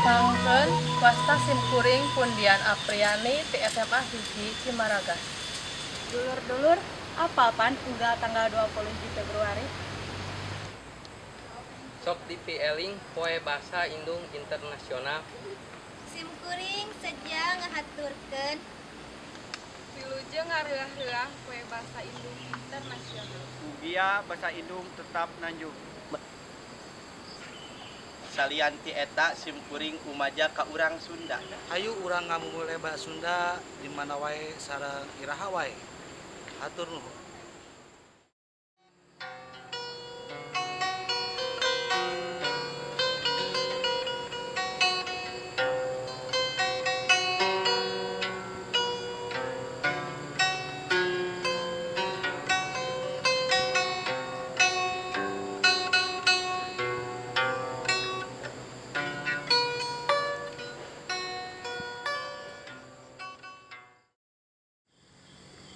Tepangkeun, wasta simkuring pun Dian Apriani ti SMA 1 Cimaragas. Dulur-dulur, apal pan unggal tanggal 20 Februari? Sok dipieling Poe Basa Indung Internasional. Simkuring seja ngahaturkeun. Wilujeng ngareuah-reuah Poe Basa Indung Internasional. Mugia basa indung tetap nanjung. Salian ti eta simkuring umajak ka urang Sunda. Hayu urang ngamumule bahasa Sunda di mana wae sareng iraha wae. Hatur nuhun.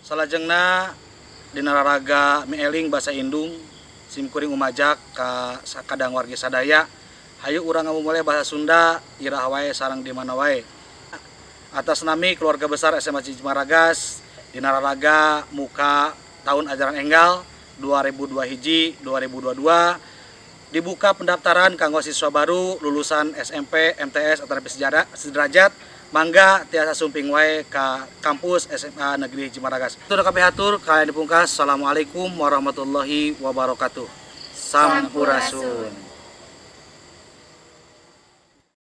Salajengna dina raraga mieling basa indung simkuring umajak ka sakadang wargi sadaya, hayu urang ngamumule bahasa Sunda iraha wae sareng di mana wae. Atas nami keluarga besar SMA Cimaragas dina raraga muka tahun ajaran enggal 2021 2022 dibuka pendaftaran kanggo siswa baru lulusan SMP, MTS atau sederajat, mangga tiasa sumping wae ka kampus SMA Negeri Cimaragas. Itu kami hatur, kalian dipungkas. Assalamualaikum warahmatullahi wabarakatuh. Sampurasun.